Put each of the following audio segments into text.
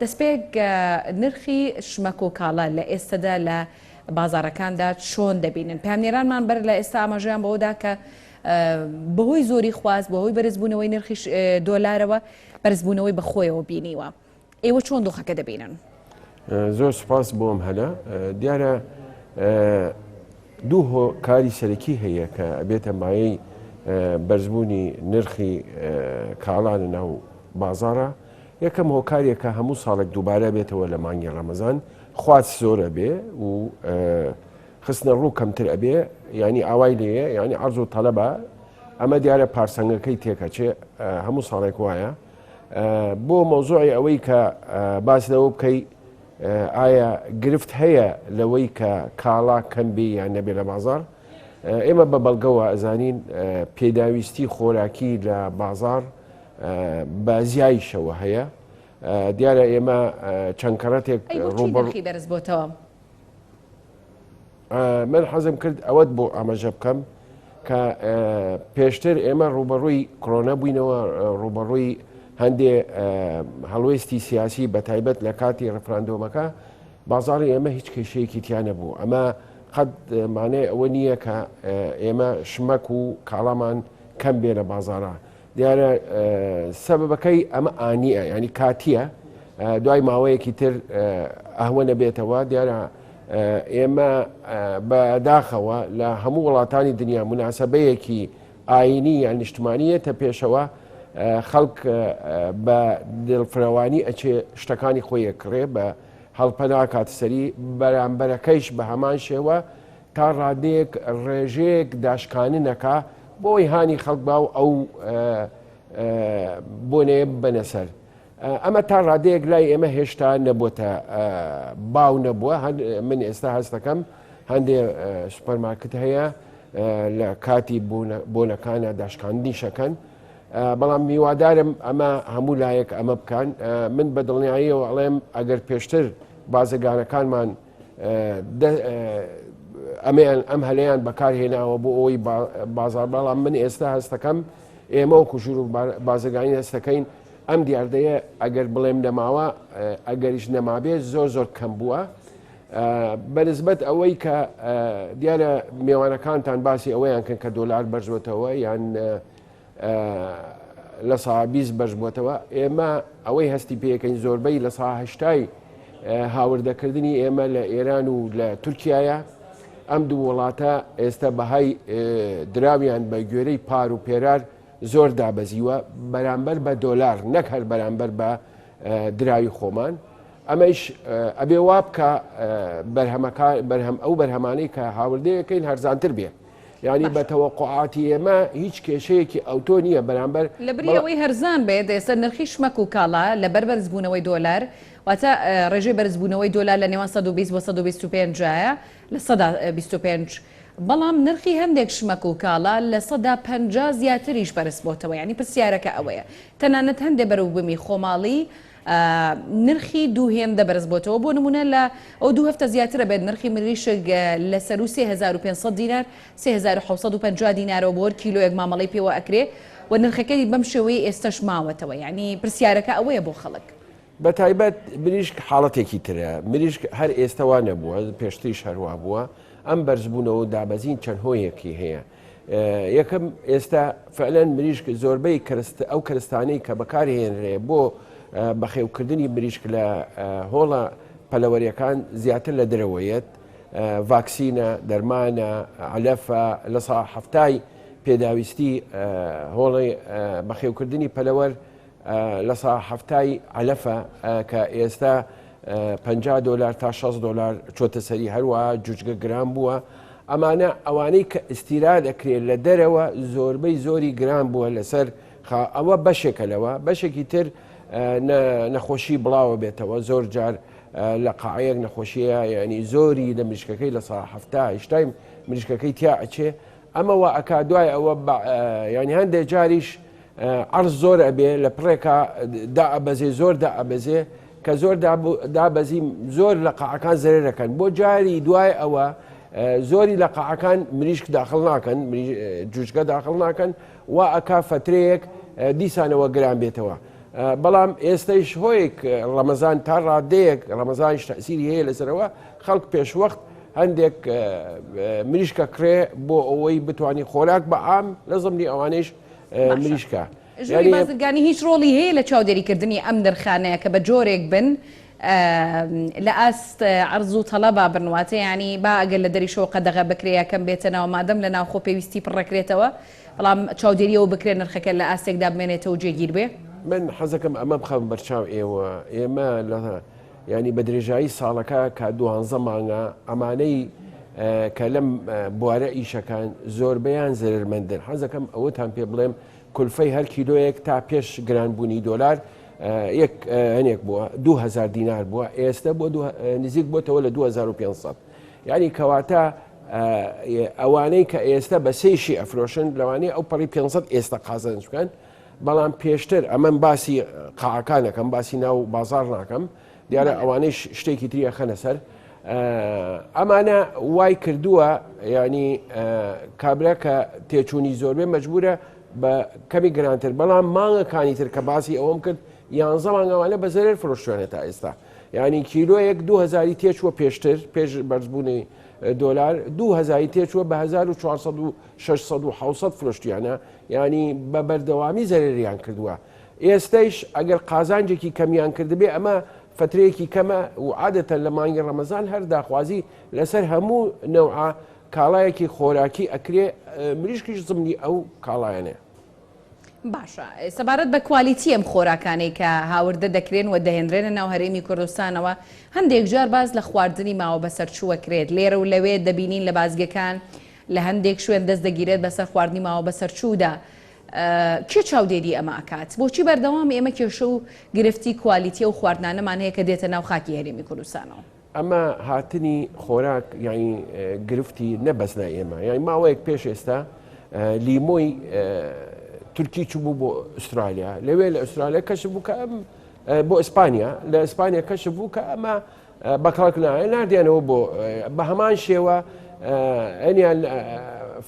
دەستپێک نرخی شمەک و کاڵا لە ئێستەدا لە بازاڕەکاندا چۆن دەبینن؟ پەیامنێرانمان بەر لە ئێستا ئاماژەیان بەوەدا کە بەهۆی زۆری خواست، بەهۆی بەرزبوونەوەی نرخی دۆلارەوە بەرزبوونەوەی بەخۆیەوە بینیوە. ئێوە چۆن دۆخەکە دەبینن؟ زۆر سوپاس بۆ ئەم هەلە. دیارە دوو هۆکاری سەرەکی هەیە کە ئەبێتە مایەی بەرزبوونی نرخی کاڵا لە ناو بازاڕە. یەکەم هۆکارێکە هەموو ساڵێک دووبارە بێتەوە لە مانگی ڕەمەزان خواست زۆر ئەبێ و خستنە ڕوو کەمتر ئەبێ یعنی ئاوای لێیە یعنی عەرز و تەلەبە ئەمە دیارە پارسەنگەکەی تێکەچێ هەموو ساڵێک وایە بۆ مەوزوعی ئەوەی کە باس لەوە بکەی ئایا گرفت هەیە لەوەی کە کاڵا کەم بێ یان نەبێ لە بازار ئێمە بە بەڵگەوە ئەزانین پێداویستی خۆراکی لە بازار بە زیایشەوە هەیە دیارە ئێمە چەند کەڕەتێک ڕووبەڕی بەرز بۆتەوە. من حەزم کرد ئەوەت بۆ ئاماژە بکەم کە پێشتر ئێمە ڕوبەڕووی کۆرۆنا بووینەوە ڕوبەڕووی هەندێ هەڵوێستی سیاسی بە تایبەت لە کاتی ڕفراندۆمەکە بازاری ئێمە هیچ کێشەیەکی تیا نەبوو ئەمە قەت مانای ئەوە نییە کە ئێمە شمەک و کاڵامان کەم بێ لە بازارە دیارە سەبەبەکەی ئەمە ئانیە ینی کاتیە دوای ماوەیەکی تر ئەهوە نەبێتەوە دیارە ئێمە بەداخەوە لە هەموو وڵاتانی دنیا مناسبەیەکی ئاینی یان نیشتمانیەتە پێشەوە خەڵک بە دڵفرەوانی ئەچێ شتەکانی خۆی کڕێ بە هەڵپە ناکات سەری بەرامبەرەکەیش بە هەمان شێوە تا ڕادەیەک ڕێژەیەک داشکاننەکا بۆی هانی خەڵک با و ئەو بۆنەیە ببەنە سەر. ئەمە تا ڕادەیەک لای ئێمە هێشتا نەبووەتە باو نەبووە من ئێستا هەستەکەم هەندێ سوپەرمارکت هەیە لە کاتی بۆنەکانە داشکاندنیشەکەن بەڵام میوادارم ئەمە هەموو لایەک ئەمە بکەن من بە دڵنیاییەوە ئەڵێم ئەگەر پێشتر بازرگانەکانمان ئەمەیان ئەم هەلەیان بەکارهێناوە بۆ ئەوەی بازار بەڵام من ئێستا هەستەکەم ئێمە وەکو ژوور و بازرگانی هەستەکەین ئەم دیاردەیە ئەگەر بڵێم نەماوە ئەگەریش نەمابێت زۆر زۆر کەم بووە بەنسبەت ئەوەی کە دیارە مێوانەکانتان باسی ئەوەیان کەن کە دۆلار بەرزوەتەوە یان 20% بەرزبووەتەوە، ئێمە ئەوەی هەستی پێکەین زۆربەی 80%ی هاوردەکردنی ئێمە لە ئێران و لە تورکایە ئەم دوو وڵاتە ئێستا بەهای دراویان بە گوێرەی پار و پێرار زۆر دابەزیوە بەرامبەر بە دۆلار نەک هەر بەرامبەر بە دراوی خۆمان ئەمەیش ئەبێ وا بکە بەرهەمەکان بەرهەم ئەو بەرهەمانەی کە هاوردەیەکەین هەرزانتر بێ. یانی بە تەوەقوعاتی ئێمە هیچ کێشەیەکی ئەوتۆ نییە بەرامبەر. لەبری ئەوەی هەرزان بێت، ئێستا نرخی شمەک و کاڵا لەبەر بەرزبوونەوەی دۆلار، واتە ڕێژەی بەرزبوونەوەی دۆلار لە نێوان 120 بۆ 125 دایە، 25%، بەڵام نرخی هەندێک شمەک و کاڵا 50% زیاتریش بەرزبۆتەوە، یانی پرسیارەکە ئەوەیە تەنانەت هەندێ بەروبوومی خۆماڵی نرخی دوو هێندە بەرزبۆتەوە، بۆ نموونە لە ئەو دوو هەفتە زیاترە بێت نرخی مریشک لە سەروو 3500 دینار 3750 دینارەوە بۆ هەر کیلۆیەک مامەڵەی پێوە ئەکرێ و نرخەکەی بەم شێوەیەی ئێستەش ماوەتەوە یانی پرسیارەکە ئەوەیە بۆ خەڵک. بە تایبەت مریشک حاڵەتێکی ترە، مریشک هەر ئێستە وا نەبووە، پێشتریش هەر وا بووە، ئەم بەرزبوونەوە و دابەزین چەند هۆیەکی هەیە. یەکەم ئێستا فعلەن مریشک زۆربەی کەرست ئەو کەرستانەی کە بەکارهێنرێ بۆ بەخێوکردنی مریشک لە هۆڵە پەلەوەریەکان زیاتر لە دەرەوەیەت ڤاکسینە دەرمانە علەفە لە سا هەفتای پێداویستی هۆڵی بەخێوکردنی پەلەوەر 70%ی عەلەفە کە ئێستا 50 دۆلار تا 60 دۆلار چۆتە سەری هەروە جوجگە گران بووە ئەمانە ئەوانەی کە ئیستیراد ئەکرێت لە دەرەوە زۆربەی زۆری گران بووە لەسەر ئەوە بەشێکە لەوە بەشێکی تر نەخۆشی بڵاوە بێتەوە زۆر جار لە قاعەیەک نەخۆشیە ینی زۆری لە مریشکەکەی لە سا هەفتا هشتای مریشکەکەی تیا ئەچێ ئەمە وا ئەکا دوای ئەوە ینی هەندێک جاریش عەرز زۆر ئەبێ لە پڕێکا دائەبەزێ زۆر دائەبەزێ کە زۆر دابەزی زۆر لە قاعەکان زەرەکەن بۆ جاری دوای ئەوە زۆری لە قاعەکان مریشک داخل ناکەن جوجگە داخل ناکەن و ئەکا فترەیەک دیسانەوە گران بێتەوە. بەڵام ئێستەیش هۆیەک ڕەمەزان تا ڕادەیەک ڕەمەزانیش تەئسیری هەیە لەسەرەوە خەڵک پێشوەخت هەندێک مریشکە کڕێ بۆ ئەوەی بتانی خۆراک بە عام لە زمنی ئەوانەیش مریشکە. ژووری بازرگانی هیچ ڕۆڵی هەیە لە چاودێریکردنی ئەم نرخانەیە کە بە جۆرێک بن لە ئاست عەرز و تەڵەبا بن واتە یانی با ئەگەر لە دەریشەوە قەدەغە بکرێ یا کەم بێتە ناوە مادەم لە ناوخۆ پێویستی پڕەکرێتەوە بەڵام چاودێری ئەوە بکرێت نرخەکە لە ئاستێکدا بمێنێتەوە و جێگیر بێ؟ من حەزەکەم ئەمە بخەمە بەرچاو ئێوە، ئێمە لە یانی بە درێژایی ساڵەکە کە دوانزە مانگە ئەمانەی کە لەم بوارە ئیشەکان زۆربەیان زەرەرمەندن حەزەکەم ئەوەتان پێ بڵێم کولفەی هەر کیلۆیەک تا پێش گرانبوونی دۆلار یەک هەنێک بووە 2000 دینار بووە ئێستا بۆ نزیک بۆتەوە لە 2500 یعنی کەواتە ئەوانەی کە ئێستا بە سێشی ئەفرۆشن لەوانەیە ئەو پەڕی 500 ئێستا قازانج بکەن بەڵام پێشتر ئەمەم باسی قاعەکانەکەم باسی ناو بازار ناکەم دیارە ئەوانەیش شتێکی تری ئەخەنە سەر ئەمانە وای کردووە ینی کابرا کە تێچوونی زۆربێ مەجبورە بە کەمی گرانتر بەڵام مانگەکانی تر کە باسی ئەوەم کرد یانزە مانگەوانە بە زەرەر فرۆشتوانە تا ئێستا ینی کیلۆیەک 2000 تێچووە پێشتر پێش بەرزبوونی دۆلار 2000 تێچووە بە 1400 و 600 و 600 فرۆشتیانە ینی بە بەردەوامی زەرریان کردووە ئێستەیش ئەگەر قازانجێکی کەمیان کردبێ ئەمە فترەیەکی کەمە و عادەتەن لە مانگی ڕەمەزان هەر داخوازی لەسەر هەموو نەوعە کاڵایەکی خۆراکی ئەکرێ مریشکیش زمنی ئەو کاڵایانەیە. باشە سەبارەت بە کوالیتی ئەم خۆراکانەی کە هاوردە دەکرێن و دەهێنرێنە ناو هەرێمی کوردستانەوە هەندێک جار باس لە خواردنی ماوە بەسەرچووە کرێت لێرە و لەوێ دەبینین لە بازگەکان لە هەندێک شوێن دەست دەگیرێت بەسەر خواردنی ماوە بەسەرچوودا کێ چاودێری ئەمە ئەکات؟ بۆچی بەردەوام ئێمە کێشە و گرفتی کوالیتی ئەو خواردنانەمان هەیە کە دێتە ناو خاکی هەرێمی کوردستانەوە؟ ئەمە هاتنی خۆراک یانی گرفتی نە بەس لای ئێمە یانی ماوەیەک پێش ئێستا لیمۆی تورکی چوو بۆ ئوسترالیا لەوێ لە ئوسترالیا کەشف بوو کە ئەم بۆ ئیسپانیا لە ئیسپانیا کەشف بوو کە ئەمە بە کەڵک نایە ناردیانەوە بۆ بە هەمان شێوە ئەنیان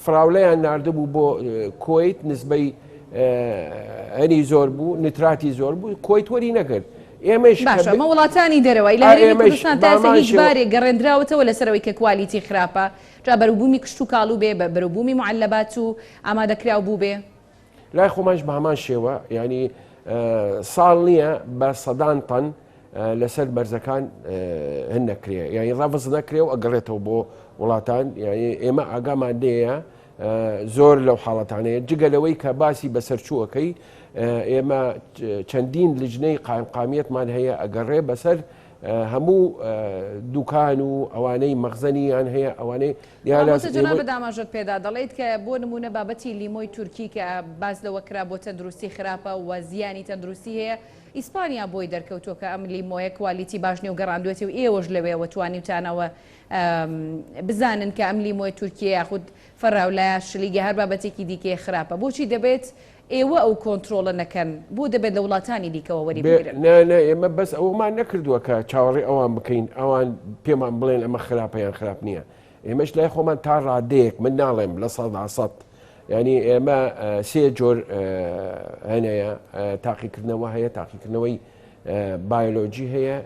فراولەیان نردبوو بۆ کویت نسبەی ئەنی زۆر بوو نتراتی زۆر بوو کویت وەری نەکرد ئێمەش باشە ئەمە وڵاتانی دەرەوەی لە هەرێمی کوردستان تا ئێستا هیچ بارێک گەڕێندراوەتەوە لەسەرەوەی کە کوالیتی خراپە جا بەروبوومی کشتوکاڵ و بێ بە بەروبوومی معلبات و ئامادەکراو بوو بێ لای خۆمانش بە هەمان شێوە ینی ساڵ نییە بە سەدان تەن لەسەر مەرزەکان هن نەکرێ یانی ڕەفز نەکرێ و ئەگەڕێتەوە بۆ وڵاتان یانی ئێمە ئاگامان لێیە زۆر لەو حاڵەتانەیە جگە لەوەی کە باسی بەسەرچووەکەی ئێمە چەندین لجنەی قایمقامیەتمان هەیە ئەگەڕێ بەسەر هەموو دوکان و ئەوانەی مەخزەنیان هەیە ئەوانەی جەنابت ئاماژەت پێدا دەڵێیت کە بۆ نمونە بابەتی لیمۆی تورکی کە باس لەوە کرا بۆ تەندروستی خراپە و زیانی تەندروستی هەیە ئیسپانیا بۆی دەرکەوتووە کە ئەم لیمۆیە کوالیتی باش نیە و گەڕاندوێتی و ئێوەش لەوێوە توانیوتانەوە بزانن کە ئەم لیمۆی تورکیە یاخود فەراولایە شلیگە هەر بابەتێکی دیکەیە خراپە بۆچی دەبێت ئێوە ئەو کۆنترۆڵە نەکەن بۆ دەبێت لە وڵاتانی دیکەوە وەری بگرن؟ نا نا ئێمە بەس ئەوەمان نەکردووە کە چاوەڕێی ئەوان بکەین ئەوان پێمان بڵێن ئەمە خراپە یان خراپ نییە ئێمەش لای خۆمان تا ڕادەیەک من ناڵێم 100% ینی ئێمە سێ جۆر هەنەیە تاقیکردنەوە هەیە تاقیکردنەوەی بایۆلۆجی هەیە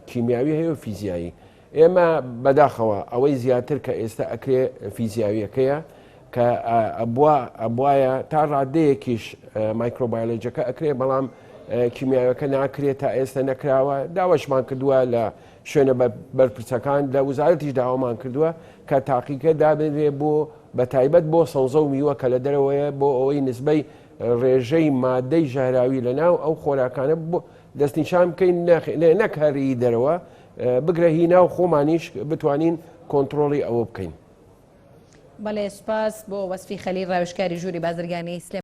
کیمیاوی هەیە و فیزیایی ئێمە بەداخەوە ئەوەی زیاتر کە ئێستا ئەکرێ فیزیاویەکەیە کە ئەبوا ئەبواە تا ڕادەیەکیش مایکرۆبایۆلۆجەکە ئەکرێ بەڵام کیمیاوەکە ناکرێت تا ئێستا نەکراوە داوەشمان کردووە لە شوێنە بەرپرسەکان لە وزارەتیش داوامان کردووە کە تاقیگە دابنرێ بۆ بە تایبەت بۆ سەوزە و میوە کە لە دەرەوەیە بۆ ئەوەی نسبەی ڕێژەی مادەی ژەهراوی لە ناو ئەو خۆراکانە دەستنیشان بکەین نەک هەر هی دەرەوە بگرە هی ناو خۆمانیش بتوانین کۆنتڕۆڵی ئەوە بکەین. بەڵێ سوپاس بۆ وەسفی خەلیل ڕاوێژکاری ژووری بازرگانی سلێمانی.